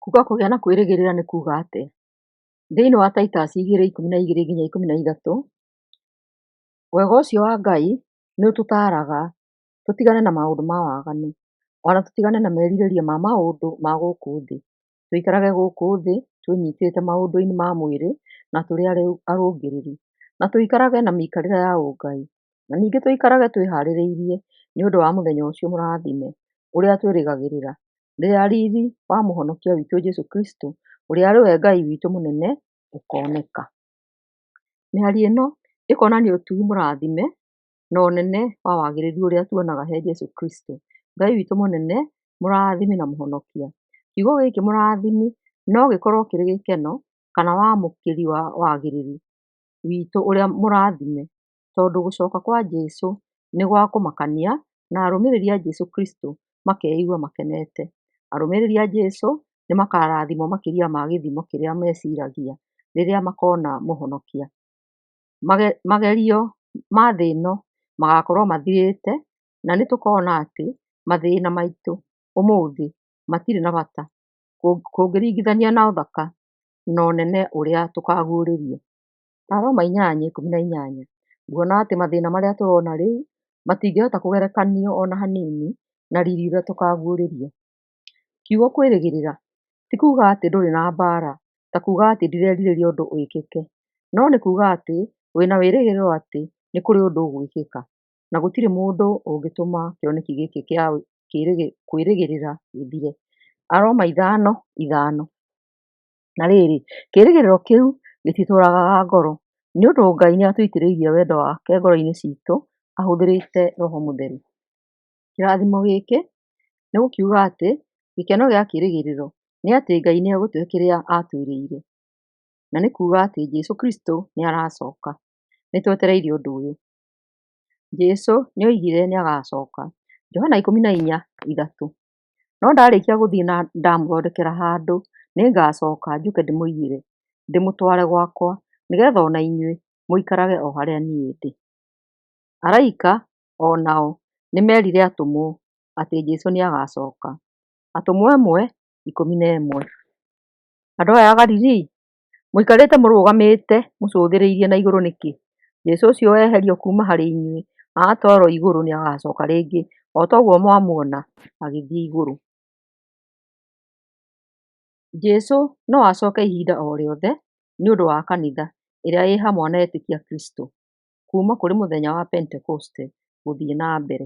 Kuga kũgĩa na kwĩrĩgĩrĩra nĩ kuga atĩa? Thĩinĩ wa Titus 2:12-13, Wega ũcio wa Ngai nĩũtũtaaraga tũtigane na maũndũ ma waganu, o na tũtigane na merirĩria ma maũndũ ma gũkũ thĩ, tũikarage gũkũ thĩ twĩnyitĩte maũndũ-inĩ ma mwĩrĩ na tũrĩ arũngĩrĩru, na tũikarage na mĩikarĩre ya ũngai, na ningĩ tũikarage twĩhaarĩirie nĩ ũndũ wa mũthenya ũcio mũrathime ũrĩa twĩrĩgagĩrĩra, rĩrĩa riiri wa Mũhonokia witũ Jesũ Kristũ, ũrĩa arĩ we Ngai witũ mũnene, ũkooneka. Mĩhari ĩno ĩkonania ũtugi mũrathime na ũnene wa wagĩrĩru ũrĩa tuonaga he Jesũ Kristo, Ngai witũ mũnene, mũrathimi na mũhonokia. Kiugo gĩkĩ mũrathimi no gĩkorwo kĩrĩ gĩkeno kana wamũkĩri wa wagĩrĩru witũ ũrĩa mũrathime, tondũ gũcoka kwa Jesũ nĩ gwa kũmakania na arũmĩrĩri a Jesũ Kristo makeigua makenete. Arũmĩrĩri a Jesũ nĩ makarathimwo makĩria ma gĩthimo kĩrĩa meciragia rĩrĩa makona mũhonokia. Magerio ma thĩ ĩno magakorwo mathirĩte na nĩ tũkona atĩ mathĩna maitũ ũmũthĩ matirĩ na bata kũngĩringithanio na ũthaka na ũnene ũrĩa tũkaguũrĩrio. Aroma 8:18. Nguona atĩ mathĩna marĩa tũrona rĩu matingĩhota kũgerekanio o na hanini na riri ũrĩa tũkaguũrĩrio. Kiugo kwĩrĩgĩrĩra ti kuuga atĩ ndũrĩ na mbaara, ta kuuga atĩ ndirerirĩria ũndũ wĩkĩke, no nĩ kuuga atĩ wĩna wĩrĩgĩrĩro atĩ nĩ kũrĩ ũndũ ũgwĩkĩka, na gũtirĩ mũndũ ũngĩtũma kĩoneki gĩkĩ kĩa kwĩrĩgĩrĩra gĩthire. Aroma 5:5. Na rĩrĩ, kĩĩrĩgĩrĩro kĩu gĩtitũragaga ngoro, nĩ ũndũ Ngai nĩatũitĩrĩirie wendo wake ngoro-inĩ ciitũ ahũthĩrĩte Roho Mũtheru. Kĩrathimo gĩkĩ nĩ gũkiuga atĩ gĩkeno gĩa kĩĩrĩgĩrĩro nĩ atĩ Ngai nĩegũtũhe kĩrĩa atwĩrĩire, na nĩ kuuga atĩ Jesũ Kristo nĩaracoka. Nĩtwetereire ũndũ ũyũ. Jesũ nĩoigire nĩagacoka Johana 14:3. No ndarĩkia gũthiĩ na ndamũthondekera handũ, nĩngacoka njũke ndĩmũiyĩre ndĩmũtware gwakwa, nĩgeetha o na inyuĩ mũikarage o harĩa niĩ ndĩ. Araika o nao nĩmerire atũmwo atĩ Jesũ nĩagacoka. Atũmwo 1:11. Andũ aya a Galili, mũikarĩte mũrũgamĩte mũcũthĩrĩirie na igũrũ nĩkĩ? Jesũ ũcio weherio kuuma harĩ inyuĩ agatwarũo igũrũ nĩagacoka rĩngĩ o ta ũguo mwamuona agĩthiĩ igũrũ. Jesũ no acoke ihinda o rĩothe nĩ ũndũ wa kanitha, ĩrĩa ĩ hamwe na etĩkia a Kristo, kuuma kũrĩ mũthenya wa Pentekoste gũthiĩ na mbere.